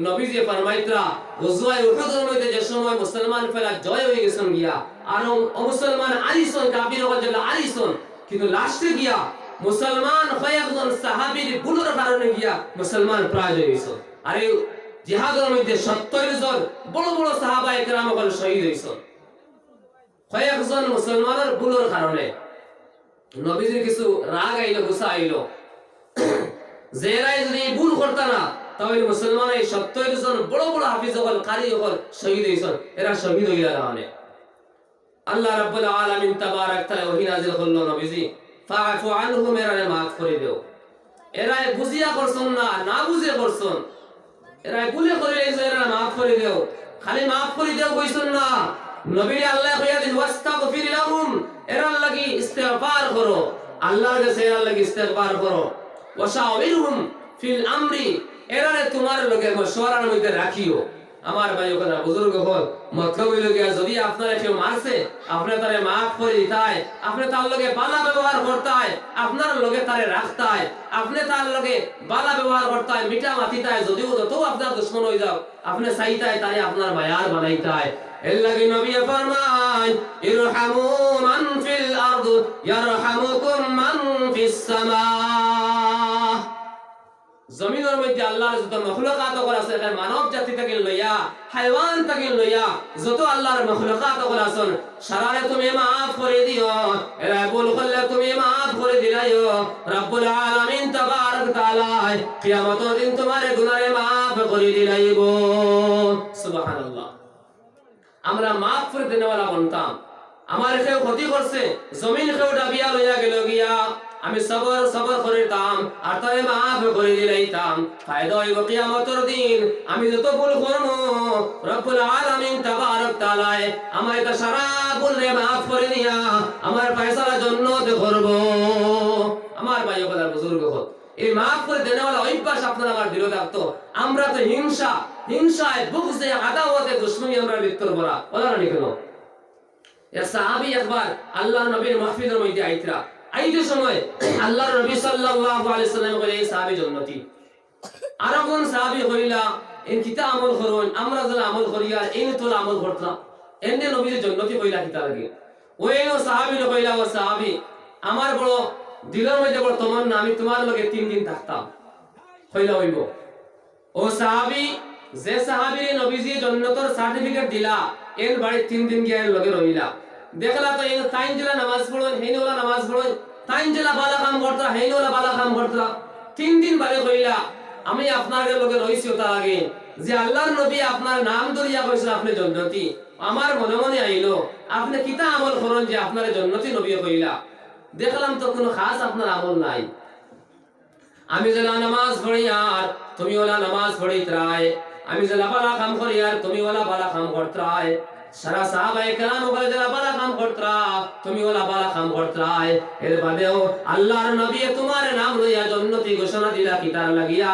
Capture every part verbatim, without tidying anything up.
নবীজি ফরমাইতরা, গজওয়ায়ে উহুদর মধ্যে যে সময় মুসলমান ফেলা জয় অইগেছইন গিয়া, আর অ-, অমুসলমান আরিছইন, কাফির অকল যেলা আরিছইন, কিন্তু লাস্টে গিয়া মুসলমান কয়েকজন সাহাবীর ভুলর কারণে গিয়া মুসলমান পরাজয় অইছইন। আর এই জিহাদর মধ্যে সত্তইর জন বড় বড় সাহাবায়ে কেরাম অকল শহীদ অইছইন। কয়েকজন মুসলমানর ভুলর কারণে নবীজির কিছু রাগ আইলো, গুসা আইলো, যে এরায় যদি এই ভুল করতা না, তাহলে মুসলমান এই সত্তইর জন বড় বড় হাফিজ অকল, কারি অকল শহীদ অইছইন, এরা শহীদ অইলা না মানে। আল্লাহ রাব্বুল আলামিন তাবারাক তাআলা ওহী নাজিল করলো, নবীজি, "ফাআফু আনহুম, এরারে মাফ করি দেও।" এরায় বুঝিয়া করছইন না, না বুঝে করছইন। এরায় ভুলে করিলাইছইন, এরারে মাফ করি দেও। খালি মাফ করি দেও কইছইন না। নবীরে আল্লায় কইয়া দিছইন, "ওয়াস্তাগফির লাহুম", এরার লাগি ইস্তেগফার করো। আল্লাহর গেছে এরার লাগি ইস্তেগফার করো। "ওয়াশাওইরহুম ফিল আমরি", এরারে তুমার লগে মশওয়ারার মধ্যে রাখিও। আমার ভাই অকল, বুজুর্গ অকল, মতলব অইলো গিয়া, যদি আপনারে কেউ মারছে, আপনে তারে মাফ করি দিতায়, আপনে তার লগে ভালা ব্যবহার করতায়, আপনার লগে তারে রাখতায়, আপনে তার লগে ভালা ব্যবহার করতায়, মিঠা মাতিতায়, যদিও যতউ আপনার দুশমন অইযাউক, আপনে চাইতায় তারে আপনার মায়ার বানাইতায়। এরলাগি নবীয়ে ফরমাইন, "ইরহামু মান ফিল আরদ ইয়ারহামুকুম মান ফিস সামা।" জমিনর মধ্যে আল্লাহর যত মখলুকাত অকল আছে, এখানে মানব জাতি থাকি লইয়া, হায়ওয়ান থাকি লইয়া, যত আল্লাহর মখলুকাত অকল আছইন, সারারে তুমি মাফ করি দিও। এরায় ভুল করলে তুমি মাফ করি দিলাইও। রাব্বুল আলামিন তাবারাক তাআলায় কিয়ামতর দিন তুমার গুনারে মাফ করি দিলাইবো। সুবহানাল্লাহ। আমরা মাফ করি দেনেওয়ালা বনতাম। আমার কেউ ক্ষতি করছে, জমিন কেউ ডাবিয়া লইয়া গেলো গিয়া, আমি সবর, সবর করিতাম, আর তারে মাফ করি দিলাইতাম। ফায়দা অইবো কিয়ামতর দিন, আমি যত ভুল করমু, রব্বুল আলামিন তাবারাক তাআলায় আমার ইতা সারা ভুলরে মাফ করি দিয়া আমার ফয়সালা জন্নতে করবো। আমার ভাই অকল আর বুজুর্গ অকল, এই মাফ করি দেনেওয়ালা অভ্যাস আপনার আমার দিলো থাকতো। আমরা তো হিংসা, হিংসায়, বুগজে, আদাওয়াতে, দুশমনি আমরা ভিতর ভরা। অলা নানি কেনে? এক সাহাবী একবার আল্লাহর নবীর মাহফিলর মধ্যে আইতরা। আইতে সময় আল্লাহর নবী সাল্লাল্লাহু আলাইহি ওয়াসাল্লাম কইলা, "এই সাহাবী জন্নতি।" আরোকজন সাহাবী কইলা, "এইন কিতা আমল করইন, আমরা যেলা আমল করিয়ার এইন তো অলা আমল করতরা।" এমনে নবীরে জন্নতি কইলা কিতার লাগি? অউ সাহাবীরে কইলা, "ও সাহাবী, আমার বড় দিলর মধ্যে বড় তমন্না, আমি তুমার লগে তিন দিন থাকতাম।" কইলা, "অইবো।" অউ সাহাবী, যে সাহাবীরে নবীজিয়ে জন্নতর certificate দিলা, এন বাড়িত তিন দিন গিয়া এন লগে রইলা। দেখলা তো এইন তাইন যেলা নামাজ পড়ইন, হেইন অলা নামাজ পড়ইন, তাইন যেলা ভালা কাম করতরা, হেইন অলা ভালা কাম করতরা। তিন দিন বাদে কইলা, "আমি আপনার লগে রইছি অতার লাগি যে আল্লাহর নবী আপনার নাম ধরিয়া কইছইন আপনে জন্নতি। আমার মনে মনে আইলো, আপনে কিতা আমল করইন যে আপনারে জন্নতি নবীয়ে কইলা? দেখলাম তো কুনু খাস আপনার আমল নাই।" আমি যেলা নামাজ পড়িয়ার তুমি অলা নামাজ পড়িতরায়, আমি যেলা ভালা কাম করিয়ার তুমি অলা ভালা কাম করতরায়, সারা সাহাবায়ে কেরাম অকলে যেলা ভালা কাম করতরা, তুমি অলা ভালা কাম করতরায়। এর বাদেও আল্লাহর নবীয়ে তুমার নাম লইয়া জন্নতি ঘোষণা দিলা কিতার লাগিয়া?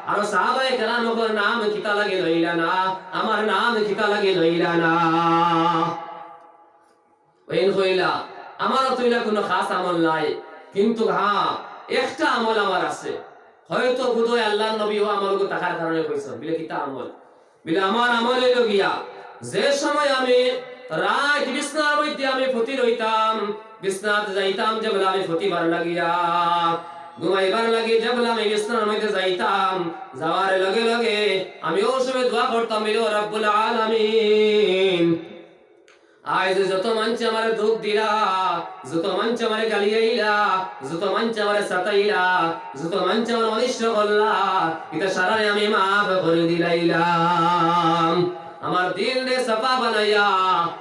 আর সাহাবায়ে কেরাম অকলর নাম কিতা লাগি লইলা না? আমার নাম কিতা লাগি লইলা না? অইন কইলা, "আমারও তো ইলা কুনু খাস আমল নাই, কিন্তু হ্যাঁ, একটা আমল আমার আছে। হয়তো বোধহয় আল্লাহর নবী অউ আমলগু থাকার কারণে কইছইন।" বিলে, "কিতা আমল?" বিলে, "আমার আমল অইলো গিয়া, যে সময় আমি রাইত বিছনার মধ্যে আমি ফতি রইতাম, বিছনাত যাইতাম, যেবলা আমি ফতিবার লাগিয়া, ঘুমাইবার লাগি যেবলা আমি বিছনার মধ্যে যাইতাম, যাওয়ার লগে লগে আমি অউ সময় দোয়া করতাম, বিলে, 'ও রাব্বুল আলামিন, আইজ যত মানষে আমারে দুখ দিলা, যত মানষে আমারে গালিয়াইলা, যত মানষে আমারে সাতাইলা, যত মানষে আমারে অনিষ্ট করলা, ইতা সারারে আমি মাফ করি দিলাইলাম। আমার দিলরে সাফা বানাইয়া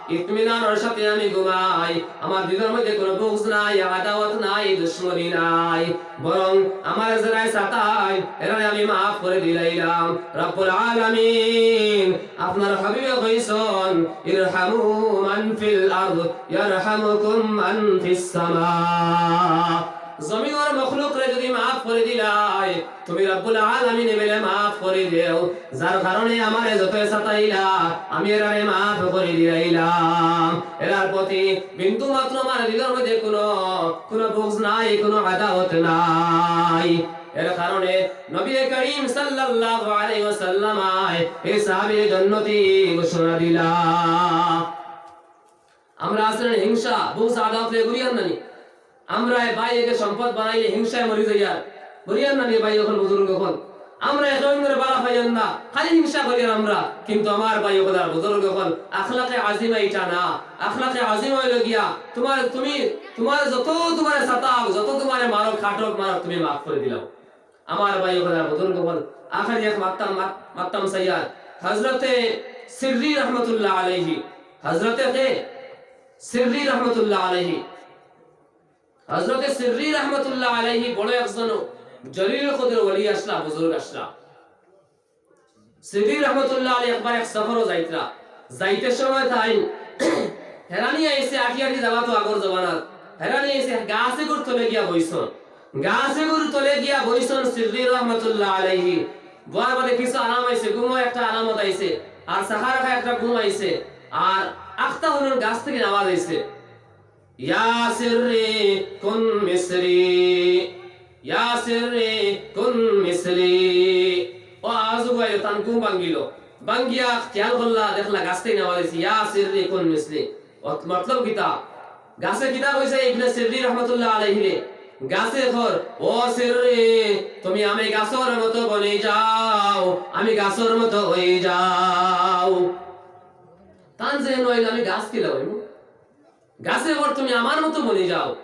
ইতমিনানর সাথে আমি ঘুমাই। আমার দিলর মধ্যে কুনু বুগজ নাই, আদাওয়াত নাই, দুশমনি নাই।' বরং আমারে যেরায় সাতাইন, এরারে আমি মাফ করি দিলাইলাম।" রাব্বুল আলামিন আপনার হাবিবে কইছইন, "ইরহামু মান ফিল আরদ ইয়ারহামুকুম মান ফিস সামা।" জমিনর মখলুকরে যদি মাফ করি দিলায়, তুমি রাব্বুল আলামিনে বেলে মাফ করি দেও। যার কারণে আমারে যতয় সাতাইলা, আমি এরারে মাফ করি দিলাইলাম। এরার প্রতি বিন্দু মাত্র আমার দিলর মধ্যে কুনু, কুনু বুগজ নাই, কুনু আদাওয়াত নাই। এর কারণে নবী করিম সাল্লাল্লাহু আলাইহি ওয়াসাল্লাম আয় এই সাহাবীরে জন্নতি ঘোষণা দিলা। আমরা আছলা নি হিংসা, বুগজ, আদাওয়াত লইয়া ঘুরিয়ার না নি? আমরা এ ভাই একে সম্পদ বানাইলে হিংসায় মরি যাইয়ার, ঘুরিয়ার না নি ভাই অকল, বুজুর্গ অকল? আমরা একে অইন্যরে বালা পাইয়ার না, খালি হিংসা করিয়ার আমরা। কিন্তু আমার ভাই অকল আর বুজুর্গ অকল, আখলাকে আজিমা ইটা না। আখলাকে আজিমা অইলো গিয়া তুমার, তুমি, তুমার যত তুমারে সাতাউক, যত তুমারে মারউক, কাটউক, মারউক, তুমি মাফ করি দিলাও। আমার ভাই অকল আর বুজুর্গ অকল, আখেরি এক মাততাম, মাত-, মাততাম চাইয়ার হযরতে সিররি রহমতুল্লাহ আলাইহি, হযরতে কে? সিররি রহমতুল্লাহ আলাইহি। হযরতে সিররি রহমতুল্লাহ আলাইহি বড় একজন জলিলুল কদর ওলি আছলা, বুজুর্গ আছলা। সিররি রহমতুল্লাহ আলাইহি একবার এক সফরো যাইতরা, যাইতে সময় তাইন হেরানি আইছে, আটি আটি যাওয়া তো আগর জমানার, হেরানি আইছে, গাছ এগুর তলে গিয়া বইছইন। গাছ এগুর তলে গিয়া বইছইন সিররি রহমতুল্লাহ আলাইহি। বওয়ার বাদে কিছু আরাম আইছে, ঘুমর একটা আলামত আইছে, আর সাহারাকা একটা ঘুম আইছে, আর আখতা হুনইন গাছ থাকি আওয়াজ আইছে, "ইয়া সিররি কুন মিসলি, ইয়া সিররি কুন মিসলি।" ও আওয়াজ অগু আইলো, তান ঘুম ভাঙ্গিলো। ভাঙ্গিয়া খিয়াল করলা, দেখলা গাছ থাকি আওয়াজ আইছে, "ইয়া সিররি কুন মিসলি।" অত-, মতলব কিতা? গাছে কিতা কইছে ইবনে সিররি রহমতুল্লাহ আলাইহিরে? গাছে কর, "ও সিররি, তুমি আমি গাছর মতো বনি যাও, আমি গাছর মতো অই যাও।" তান জেহেনো আইলো আমি গাছ কিলা অইমু? গাছে কর, "তুমি আমার মতো বনি যাও।"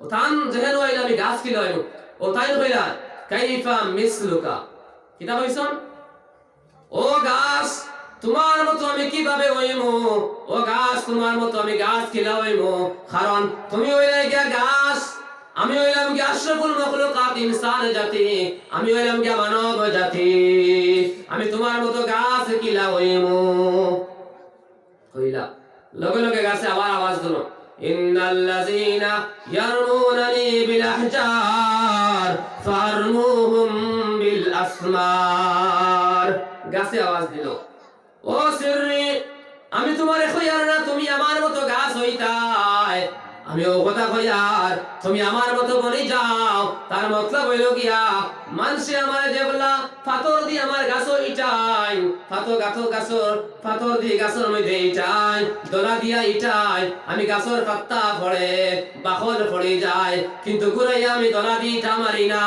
ও তান জেহেনো আইলো আমি গাছ কিলা অইমু? ও তাইন কইলা, "কাইফা মিসলুকা?" কিতা কইছইন? "ও গাছ, তুমার মতো আমি কিভাবে অইমু? ও গাছ, তুমার মতো আমি গাছ কিলা অইমু? কারণ তুমি অইলায় গিয়া গাছ, আমি অইলাম গিয়া আশরাফুল মখলুকাত ইনসান জাতি, আমি অইলাম গিয়া মানব জাতি, আমি তুমার মতো গাছ কিলা অইমু?" কইলা। লগে লগে গাছে আবার আওয়াজ দিলো, "ইন্নাল্লাযীনা ইয়ারমুনানি বিল আহজার ফারমুহুম বিল আসমার।" গাছে আওয়াজ দিলো, "ও সিররি, আমি তুমারে কইয়ার না তুমি আমার মতো গাছ অইতায়, আমি অউ কথা কইয়ার, তুমি আমার মতো বনি যাও।" তার মতলব অইলো গিয়া, মানষে আমারে যেবলা পাথর দি আমার গাছো ইটাইন, পাথর গাছো, গাছর, পাথর দি গাছর মধ্যে ইটাইন, দলা দিয়া ইটাইন, আমি গাছর পাত্তা পড়ে, বাকল পড়ি যায়, কিন্তু ঘুরাইয়া আমি দলা দি ইটা মারি না,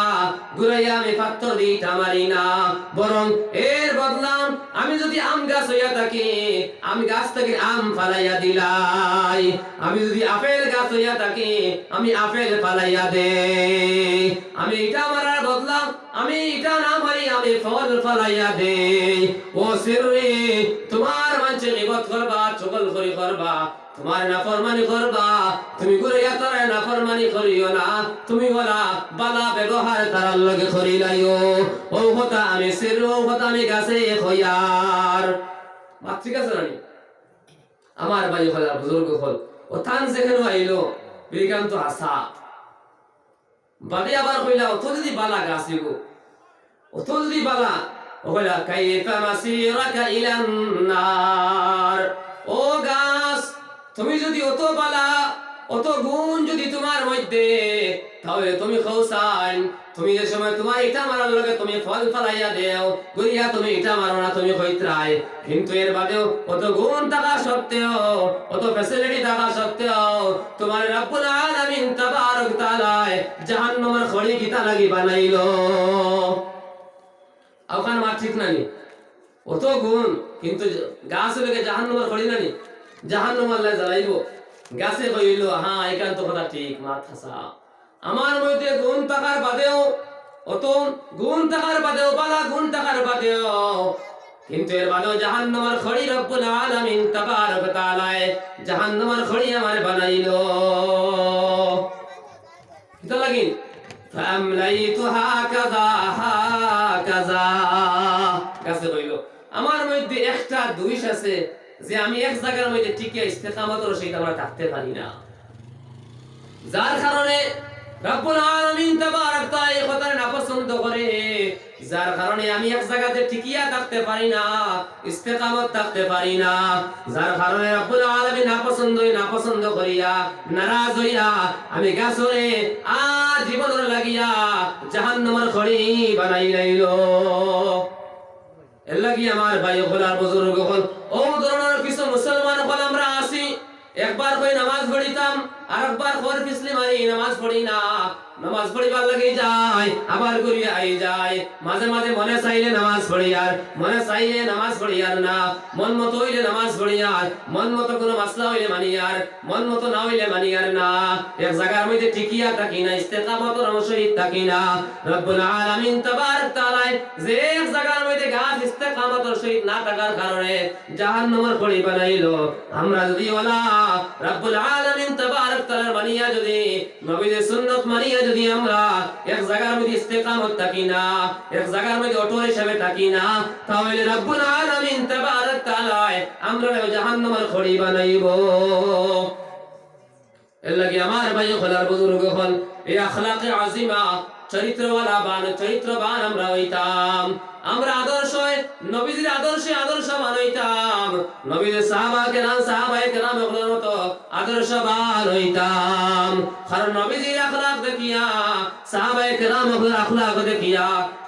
ঘুরাইয়া আমি পাত্তর দি ইটা মারি না, বরং এর বদলা আমি যুদি আম গাছ অইয়া থাকি, আম গাছ থাকি আম ফালাইয়া দিলাই, আমি যুদি আপেল গাছ অইয়া থাকি, আমি আপেল ফালাইয়া দেই, আমি ইটা মারার বদলা আমি ইটা না মারি, আমি ফল ফালাইয়া দেই। ও সিররি, তুমার মানষে গীবত করবা, চুগলখুরি করবা, তুমার নাফরমানি করবা, তুমি ঘুরাইয়া তারার নাফরমানি করিও না, তুমি অলা বালা ব্যবহার তারার লগে করিলাইও। অউ কথা আমি সিররি, অউ কথা আমি গাছে কইয়ার। মাত ঠিক আছে না নি? আমার ভাই অকল আর বুজুর্গ অকল, ও তান জেহেনো আইলো, বিরিকান্ত হাসা। বাদে আবার কইলা, "অত যুদি বালা গাছ ইগু, অত যুদি বালা," ও কইলা, "কাইফা মাসিরাকা ইলান নার।" ও গাছ, তুমি যুদি অত বালা, অত গুণ যুদি তুমার মধ্যে, তাইলে তুমি কও চাইন, তুমি যে সময় তুমার ইটা মারার লগে তুমি ফল ফালাইয়া দেও, ঘুরিয়া তুমি ইটা মারো না, তুমি কইতরায়, কিন্তু এর বাদেও অত গুণ থাকা সত্ত্বেও, অত facility থাকা সত্ত্বেও, তুমারে রব্বুল আলামিন তাবারক তাআলায় জাহান্নামর খড়ি কিতা লাগি বানাইলো? অখান মাত ঠিক না নি? অত গুণ, কিন্তু গাছ অইলো গি জাহান্নামর খড়ি না নি? জাহান্নামো আল্লায় জ্বালাইবো। গাছে কইলো, "হ্যাঁ, ইখান তো কথা ঠিক, মাত হাছা।" আমার মধ্যে গুণ থাকার বাদেও, অত গুণ থাকার বাদেও, বালা গুণ থাকার বাদেও, কিন্তু এর বাদেও জাহান্নামর খড়ি রব্বুল আলামিন তাবারক তাআলায় জাহান্নামর খড়ি আমারে বানাইলো। কিতা লাগি? "ফাআমলাইতু হাকাযা হাকাযা।" গাছে কইলো, "আমার মধ্যে একটা দোষ আছে যে আমি এক জাগার মধ্যে টিকিয়া ইস্তেকামতর সহিত আমরা থাকতে পারি না।" যার কারণে রব্বুল আলামিন তাবারাক তাআলা এই কথারে নাপছন্দ করে, যার কারণে আমি এক জাগাতে টিকিয়া থাকতে পারি না, ইস্তেকামত থাকতে পারি না, যার কারণে রব্বুল আলামিন নাপছন্দ, নাপছন্দ করিয়া, নারাজ অইয়া আমি গাছরে আর জীবনর লাগিয়া জাহান্নামর খড়ি বানাই লাইলো। এর লাগি আমার ভাই অকল আর বুজুর্গ অকল, অউ ধরনর কিছু মুসলমান অকল আমরা আছি, একবার কই নামাজ পড়িতাম, আরেকবার কর পিছলি মারি নামাজ পড়ি না। নামাজ পড়িবার লাগি যাই, আবার ঘুরি আই যাই। মাঝে মাঝে মনে চাইলে নামাজ পড়ি আর, মনে চাইলে নামাজ পড়ি আর না, মন মতো অইলে নামাজ পড়ি আর, মন মতো কুনু মাসলা অইলে মানি আর, মন মতো না অইলে মানি আর না। এক জাগার মধ্যে টিকিয়া থাকি না, ইস্তেকামতর সহিত থাকি না। রব্বুল আলামিন তাবারাক তাআলায় যে এক জাগার মধ্যে গাছ ইস্তেকামতর সহিত না থাকার কারণে জাহান্নামর খড়ি বানাইলো, আমরা যদি অলা রব্বুল আলামিন তাবারাক তাআলার মানিয়া যদি নবীজির সুন্নত মানিয়া যদি আমরা এক জাগার মধ্যে ইস্তেকামত থাকি না, এক জাগার মধ্যে অটল হিসাবে থাকি না, তাহলে রব্বুল আলামিন তাবারাক তাআলায় আমরারে জাহান্নামর খড়ি বানাইবো। এর লাগি আমার ভাই অকল আর বুজুর্গ অকল, এই আখলাকে আজিমা, চরিত্রওয়ালা বান, চরিত্রবান আমরা অইতাম। আমরা আদর্শ, নবীজির আদর্শে আদর্শবান অইতাম। নবীজির সাহাবা কেরাম, সাহাবায়ে কেরাম অকলর মতো আদর্শবান অইতাম। কারণ নবীজির আখলাক দেখিয়া, সাহাবায়ে কেরাম অকলর আখলাক দেখিয়া,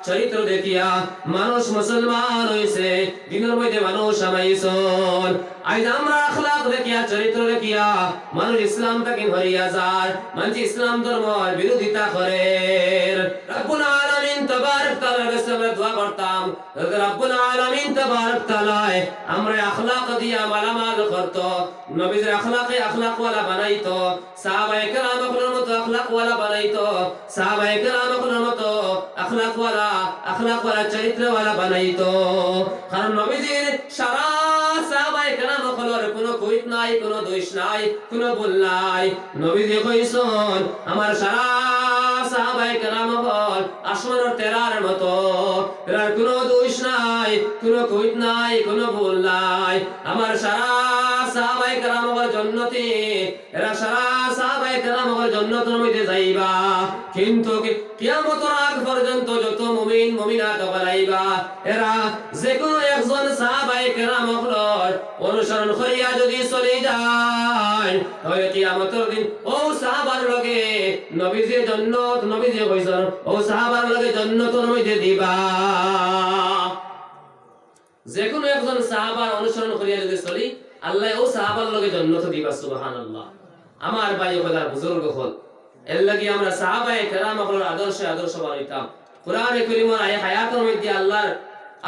চরিত্র দেখিয়া মানুষ মুসলমান অইছে, দিনর মধ্যে মানুষ হামাইছইন। আইজ আমরার আখলাক দেখিয়া, চরিত্র দেখিয়া মানুষ ইসলাম থাকি হরিয়া যার, মানষে ইসলাম ধর্মর বিরোধিতা করের। রব্বুল আলামিন তাবারাক তাআলার গেছে আমরা দোয়া করতাম, যাতে রব্বুল আলামিন তাবারাক তাআলায় আমরারে আখলাক দিয়া মালামাল করতো, নবীজির আখলাকে আখলাকওয়ালা বানাইতো, সাহাবায়ে কেরাম অকলর মতো আখলাকওয়ালা বানাইতো, সাহাবায়ে কেরাম অকলর মতো আখলাকওয়ালা, আখলাকওয়ালা, চরিত্রওয়ালা বানাইতো। কারণ নবীজির সারা সাহাবায়ে কেরাম অকলর কুনু কুইত নাই, কুনু দুষ নাই, কুনু ভুল নাই। নবীজি কইছইন, আমার সারা সাহাবায়ে কেরাম অকল আসমানর তেরার মতো, এরার কুনু দুষ নাই, কুনু কুইত নাই, কুনু ভুল নাই। আমার সারা সাহাবায়ে কেরাম অকল জন্নতি, এরা সারা সাহাবায়ে কেরাম অকল জন্নতর মধ্যে যাইবা। কিন্তু কি-, কিয়ামতর আগ পর্যন্ত যত মুমিন মুমিনাত অকল আইবা, এরা যেকুনু একজন সাহাবায়ে কেরাম অকলর অনুসরণ করিয়া যদি চলি যায়, তাহলে কিয়ামতর দিন অউ সাহাবার লগে নবীজিয়ে জন্নত, নবীজিয়ে কইছইন, অউ সাহাবার লগে জন্নতর মধ্যে দিবা। যেকুনু একজন সাহাবার অনুসরণ করিয়া যদি চলি, আল্লায় অউ সাহাবার লগে জন্নত দিবা। সুবহানাল্লাহ। আমার ভাই অকল আর বুজুর্গ অকল, এর লাগি আমরা সাহাবায়ে কেরাম অকলর আদর্শে আদর্শবান অইতাম। কোরআনে করিমর আয়া-, আয়াতর মধ্যে আল্লার,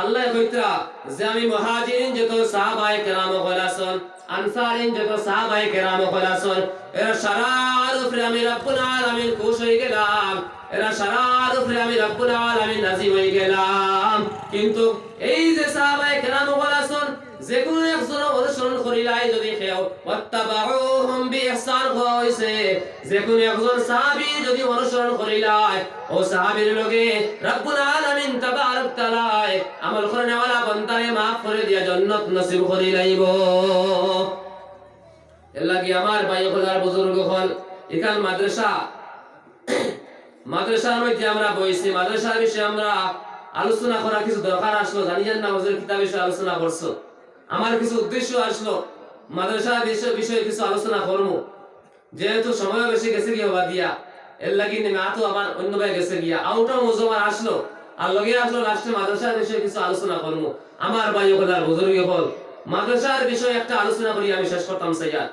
আল্লায় কইতরা যে আমি মুহাজিরিন যত সাহাবায়ে কেরাম অকল আছইন, আনসারিন যত সাহাবায়ে কেরাম অকল আছইন, এরা সারার উপরে আমি রব্বুল আলামিন খুশ অইগেলাম, এরা সারার উপরে আমি রব্বুল আলামিন রাজি অইগেলাম। কিন্তু এই যে সাহাবায়ে কেরাম অকল আছইন, যেকুনু একজনর অনুসরণ করিলাই যদি কেউ, ওয়াত্তাবাউহুম বিইহসান কওয়া অইছে, যেকুনু একজন সাহাবী যদি অনুসরণ করিলাই, অউ সাহাবীর লগে রব্বুল আলামিন তাবারাক তাআলায় আমল করনেওয়ালা বান্দারে মাফ করি দিয়া জন্নত নসিব করিলাইবো। এর লাগি আমার ভাই অকল আর বুজুর্গ অকল, ইখান মাদ্রাসা, মাদ্রাসার মধ্যে আমরা বইছি, মাদ্রাসার বিষয়ে আমরা আলোচনা করার কিছু দরকার আছলো, জানি জানি না হুজুর কিতা বিষয়ে আলোচনা করছো। আমার কিছু উদ্দেশ্য আছলো, মাদ্রাসার বিষয়ে, বিষয়ে কিছু আলোচনা করমু। যেহেতু সময় বেশি গেছে গিয়া হবা দিয়া, এর লাগি নিমাতও আমার অন্য ভাই গেছে গিয়া, আউটা মৌজু আমার আছলো, আর লগে আছলো লাস্টে মাদ্রাসার বিষয়ে কিছু আলোচনা করমু। আমার ভাই অকল আর বুজুর্গ অকল, মাদ্রাসার বিষয়ে একটা আলোচনা করি আমি শেষ করতাম চাইয়ার।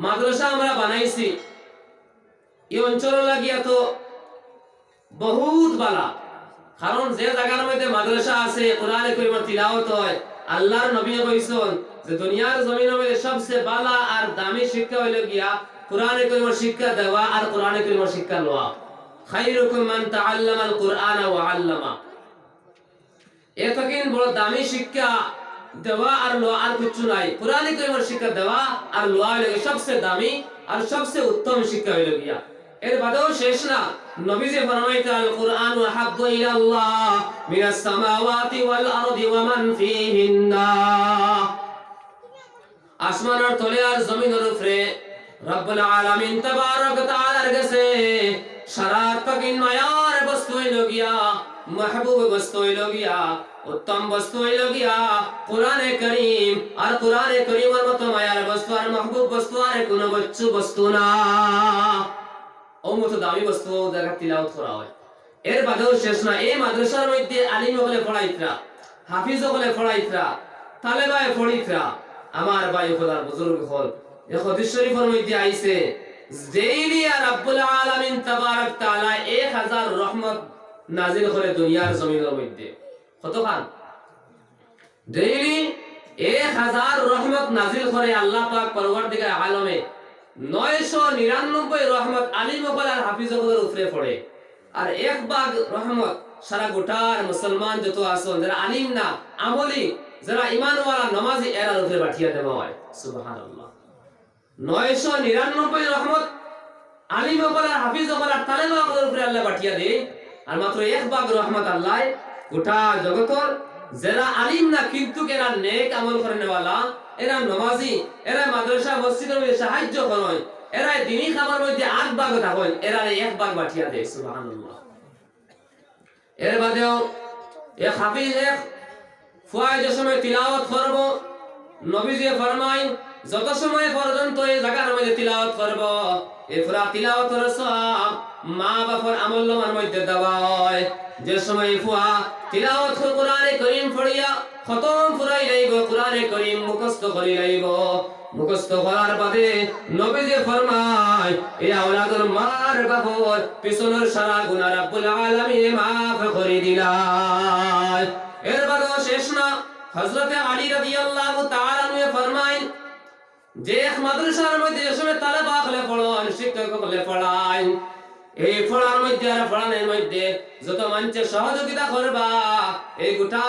মাদ্রাসা আমরা বানাইছি, ই অঞ্চল লাগিয়া তো বহুত বালা, কারণ যে জাগার মধ্যে মাদ্রাসা আছে, কোরআনে করিমর তিলাওয়াত অয়, আল্লার নবীয়ে কইছইন যে দুনিয়ার জমিনর মধ্যে সবচে বালা আর দামি শিক্ষা অইলো গিয়া কোরআনে করিমর শিক্ষা দেওয়া আর কোরআনে করিমর শিক্ষা লওয়া। খাইরুকুম মান তাআল্লামাল কুরআনা ওয়া আল্লামা। এতকিন বড় দামি শিক্ষা দেওয়া আর লওয়া আর কিচ্ছু নাই। কোরআনে করিমর শিক্ষা দেওয়া আর লওয়া অইলো গিয়া সবচে দামি আর সবচে উত্তম শিক্ষা অইলো গিয়া। এর বাদেও শেষ না, নবীজি ফরমাইতা, "আল কুরআনু আহাব্বু ইলাল্লাহ মিনাস সামাওয়াতি ওয়াল আরদি ওয়া মান ফিহিন্না।" আসমানর তলে আর জমিনর উপরে রব্বুল আলামিন তাবারাক ওয়া তাআলার গেছে সারা থাকি মায়ার বস্তু অইলো গিয়া, মাহবুব বস্তু অইলো গিয়া, উত্তম বস্তু অইলো গিয়া কোরআনে করিম। আর কোরআনে করিমর মতো মায়ার বস্তু আর মাহবুব বস্তু আর কোনো বস্তু বস্তু না। ও মতো দামি বস্তু জাগাত তিলাওয়াত করা অয়। এর বাদেও শেষ না, এই মাদ্রাসার মধ্যে আলিম অকলে পড়াইতরা, হাফিজ অকলে পড়াইতরা, তালেবায় পড়িতরা। আমার ভাই অকল আর বুজুর্গ অকল, এ হাদিস শরীফর মধ্যে আইছে, ডেইলি আর রাব্বুল আলামিন তাবারক তাআলা এক হাজার রহমত নাজিল করে দুনিয়ার জমিনর মধ্যে। কতখান? ডেইলি এক হাজার রহমত নাজিল করে আল্লাহ পাক পরওয়ারদিগার আলমে। নয়শো নিরানব্বই রহমত আলিম অকল আর হাফিজ অকলর উপরে পড়ে। আর এক ভাগ রহমত সারা গোটার মুসলমান যত আছইন, যারা আলিম না, আমলি, যারা ইমানওয়ালা, নমাজি, এরার উপরে পাঠিয়া দেওয়া অয়। সুবহানাল্লাহ। নয়শো নিরানব্বই রহমত আলিম অকল আর হাফিজ অকল আর তালেবা অকলর উপরে আল্লায় পাঠিয়া দেইন। আর মাত্র এক ভাগ রহমত আল্লায় গোটা জগতর, যারা আলিম না কিন্তু এরা নেক আমল করনেওয়ালা, এরা নমাজি, এরা মাদ্রাসা মসজিদর মধ্যে সাহায্য করইন, এরা দিনি কামর মধ্যে আগ ভাগো থাকইন, এরারে এক ভাগ পাঠিয়া দেয়। সুবহানাল্লাহ। এর বাদেও এক হাফিজ, এক ফুয়ায় যে সময় তিলাওয়াত করবো, নবীজি ফরমাইন, যত সময় পর্যন্ত এই জাগার মধ্যে তিলাওয়াত করবো, এই পুরা তিলাওয়াতর সওয়াব মা বাপর আমলনামার মধ্যে দেওয়া অয়। যে সময় ফুয়া তিলাওয়াত করে কোরআনে করিম পড়িয়া খতম পুরাই লাইবো, কোরআনে করিম মুখস্থ করি লাইবো, মুখস্থ করার বাদে নবীজি ফরমায়, এই আওলাদর মার বাপর পিছনর সারা গুনাহ রাব্বুল আলামিনে মাফ করি দিলায়। এর বাদেও শেষ না, হযরতে আলী রাদিয়াল্লাহু তাআলা আনহু ফরমাইন, যে এক মাদ্রাসার মধ্যে যে সময় তালেবা অকলে পড়ইন, শিক্ষক অকলে পড়াইন, এই পড়ার মধ্যে আর পড়ানির মধ্যে যত মানষে সহযোগিতা করবা, এই গোটা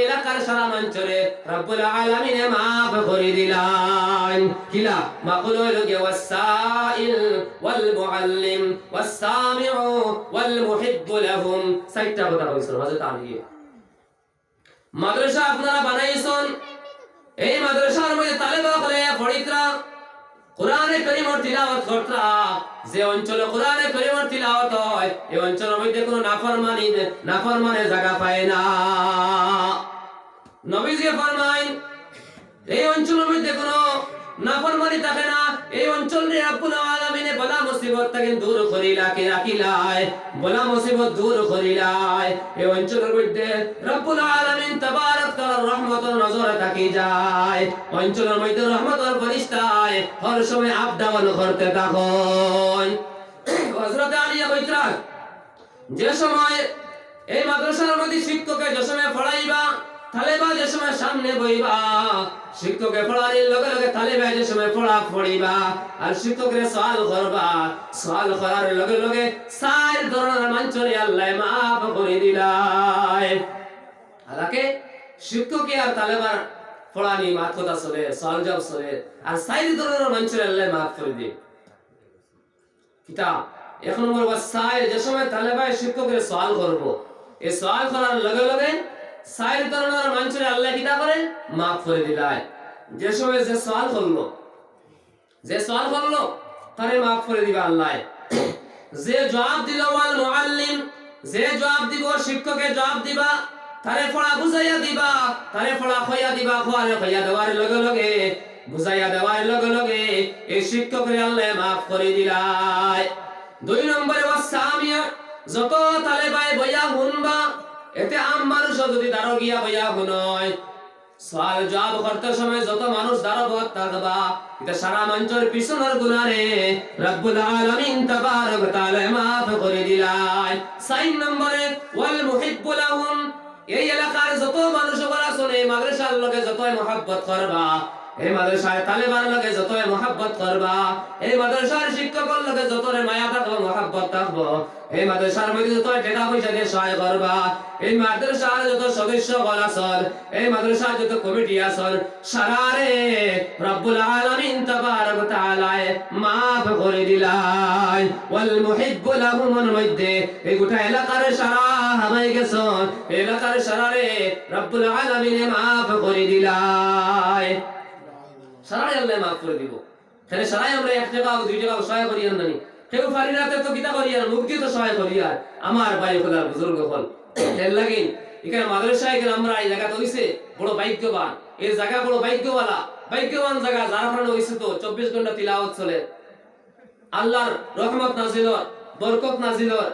এলাকার সারা মানষরে রাব্বুল আলামিনে মাফ করি দিলাইন। কিলা? মাফ অইলো গিয়া ওয়াসসাইল ওয়াল মুআল্লিম ওয়াসসামিউ ওয়াল মুহিব্বু লাহুম। চাইরটা কথা কইছইন হযরত আলীয়ে। মাদ্রাসা আপনারা বানাইছইন, এই মাদ্রাসার মধ্যে তালেবা অকলে পড়িতরা, কোরআনে করিমর তিলাওয়াত করতরা। যে অঞ্চলো কোরআনে করিমর তিলাওয়াত অয়, এই অঞ্চলর মধ্যে কোনো নাফরমানি, নাফরমানের জাগা পায় না। নবীজি ফরমাইন, এই অঞ্চলর মধ্যে কোনো নাফরমানি থাকে না, এই অঞ্চলরে রাব্বুল আলামিনে বালা মুসিবত থাকি দূর করিলা, কে রাখিলায়, বালা মুসিবত দূর করিলায়। এই অঞ্চলর মধ্যে রাব্বুল আলামিন তাবারক তাআলার রহমতর নজর থাকি যায়। অঞ্চলর মধ্যে রহমতর ফিরিস্তায় হর সময় আপ ডাউন করতে থাকইন। হযরতে আলীয়ে কইতরা, যে সময় এই মাদ্রাসার মধ্যে শিক্ষকে যে সময় পড়াইবা, তালেবা যে সময় সামনে বইবা, শিক্ষকে পড়ানির লগে লগে তালেবা যে সময় পড়া পড়িবা, আর শিক্ষকরে সওয়াল করবা, সওয়াল করার লগে লগে চাইর ধরনর মানষরে আল্লায় মাফ করি দিলায়। হালাকে শিক্ষকে আর তালেবার পড়ানি, মাত কথা চলে, সওয়াল জবাব চলে, আর চাইর ধরনর মানষরে আল্লায় মাফ করি দেয়। কিতা? এক নম্বর, ওয়াসসাইল, যে সময় তালেবায় শিক্ষকরে সওয়াল করবো, এই সওয়াল করার লগে লগে চাইর ধরনর মানষরে আল্লায় কিতা করে? মাফ করি দিলায়। যে সময় যে সওয়াল করলো, যে সওয়াল করলো, তারে মাফ করি দিবা আল্লায়। যে জবাব দিলো, ওয়াল মুআল্লিম, যে জবাব দিবো, শিক্ষকে জবাব দিবা, তারে পড়া বুঝাইয়া দিবা, তারে পড়া কইয়া দিবা, পড়ারে কইয়া দেওয়ার লগে লগে, বুঝাইয়া দেওয়ার লগে লগে এই শিক্ষকরে আল্লায় মাফ করি দিলায়। দুই নম্বরে, ওয়াসসামিউ, যত তালেবায় বইয়া হুনবা, এতে আম মানষও যদি দারো গিয়া বইয়া হুনয়, সওয়াল জবাব করতে সময় যত মানুষ দারো বওয়াত থাকবা, ইতা সারা মানষর পিছনর গুনারে রাব্বুল আলামিন তাবারক তাআলায় মাফ করি দিলায়। চাইর নম্বরে, ওয়াল মুহিব্বু লাহুম, এই এলাকার যত মানুষ অকল আছইন, এই মাদ্রাসার লগে যতয় মহব্বত করবা, এই মাদ্রাসার তালেবার লগে যতয় মহব্বত করবা, এই মাদ্রাসার শিক্ষকর লগে যতরে মায়া থাকবো, মহব্বত থাকবো, এই মাদ্রাসার মধ্যে যত টেকা পয়সা দিয়া সহায় করবা, এই মাদ্রাসার যত সদস্য অকল আছইন, এই মাদ্রাসার যত কমিটি আছইন, সারারে রাব্বুল আলামিন তাবারক তাআলায় মাফ করি দিলায়। ওয়াল মুহিব্বু লাহুমর মধ্যে এই গোটা এলাকার সারা হামাই গেছইন, এলাকার সারারে রাব্বুল আলামিনে মাফ করি দিলায়। সারারে আল্লায় মাফ করি দিবো। তাইলে সারাই আমরা এক টেকা অউক, দুই টেকা অউক সহায় করি আর নানি। কেউ পারি না, তে তো কিতা করিয়ার, মুখ দিয়া তো সহায় করিয়ার। আমার ভাই অকল আর বুজুর্গ অকল, এর লাগি ইখান মাদ্রাসা ইখান আমরার ই জাগাত অইছে বড় ভাগ্যবান। ই জাগা বড় ভাগ্যওয়ালা, ভাগ্যবান জাগা, যার কারণে অইছে তো চব্বিশ ঘন্টা তিলাওয়াত চলে, আল্লাহর রহমত নাজিল অর, বরকত নাজিল অর।